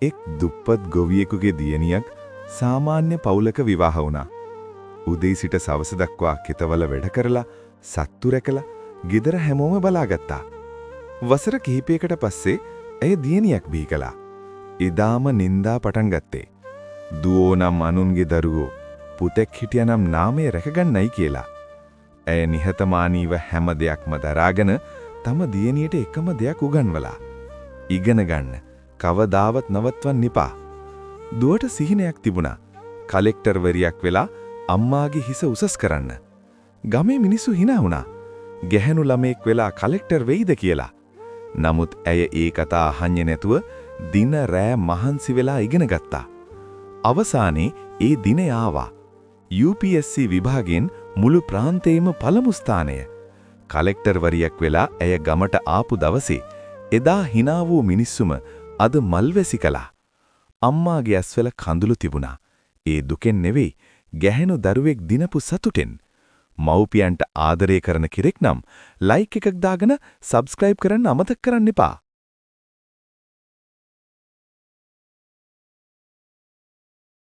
එක් දුප්පත් ගොවියෙකුගේ දියණියක් සාමාන්‍ය පවුලක විවාහ වුණා. උදේ සිට සවස දක්වා කෙතවල වැඩ කරලා, සත්තු රැකලා, ගෙදර හැමෝම බලාගත්තා. වසර කිහිපයකට පස්සේ ඇය දියණියක් බිහි කළා. එදාම නින්දා පටන් ගත්තේ. දුවෝ නම් අනුන්ගේ දරුවෝ, පුතෙක් හිටියනම් නාමය රැකගන්නයි කියලා. ඇය නිහතමානීව හැම දෙයක්ම දරාගෙන තම දියණියට එකම දෙයක් උගන්වලා. ඉගෙන ගන්න, කවදාවත් නවත්වන්න එපා. දුවට සිහිනයක් තිබුණා. කලෙක්ටර්වරියක් වෙලා අම්මාගේ හිස උසස් කරන්න. ගමේ මිනිස්සු හිනා වුණා. ගැහැණු ළමයෙක් වෙලා කලෙක්ටර් වෙයිද කියලා. නමුත් ඇය ඒ කතා අහන්නේ නැතුව දින රෑ මහන්සි වෙලා ඉගෙන ගත්තා. අවසානයේ ඒ දිනය ආවා. UPSC විභාගයෙන් මුළු ප්‍රාන්තයේම පළමු ස්ථානය. කලෙක්ටර්වරියක් වෙලා ඇය ගමට ආපු දවසේ එදා හිනා වූ මිනිස්සුම අද මල්වැසි කළා. අම්මාගේ ඇස්වල කඳුළු තිබුණා. ඒ දුකෙන් නෙවෙයි, ගැහැණු දරුවෙක් දිනපු සතුටෙන්. මව්පියන්ට ආදරය කරන කෙනෙක් නම් ලයික් එකක් දාගෙන සබ්ස්ක්‍රයිබ් කරන්න අමතක කරන්න එපා.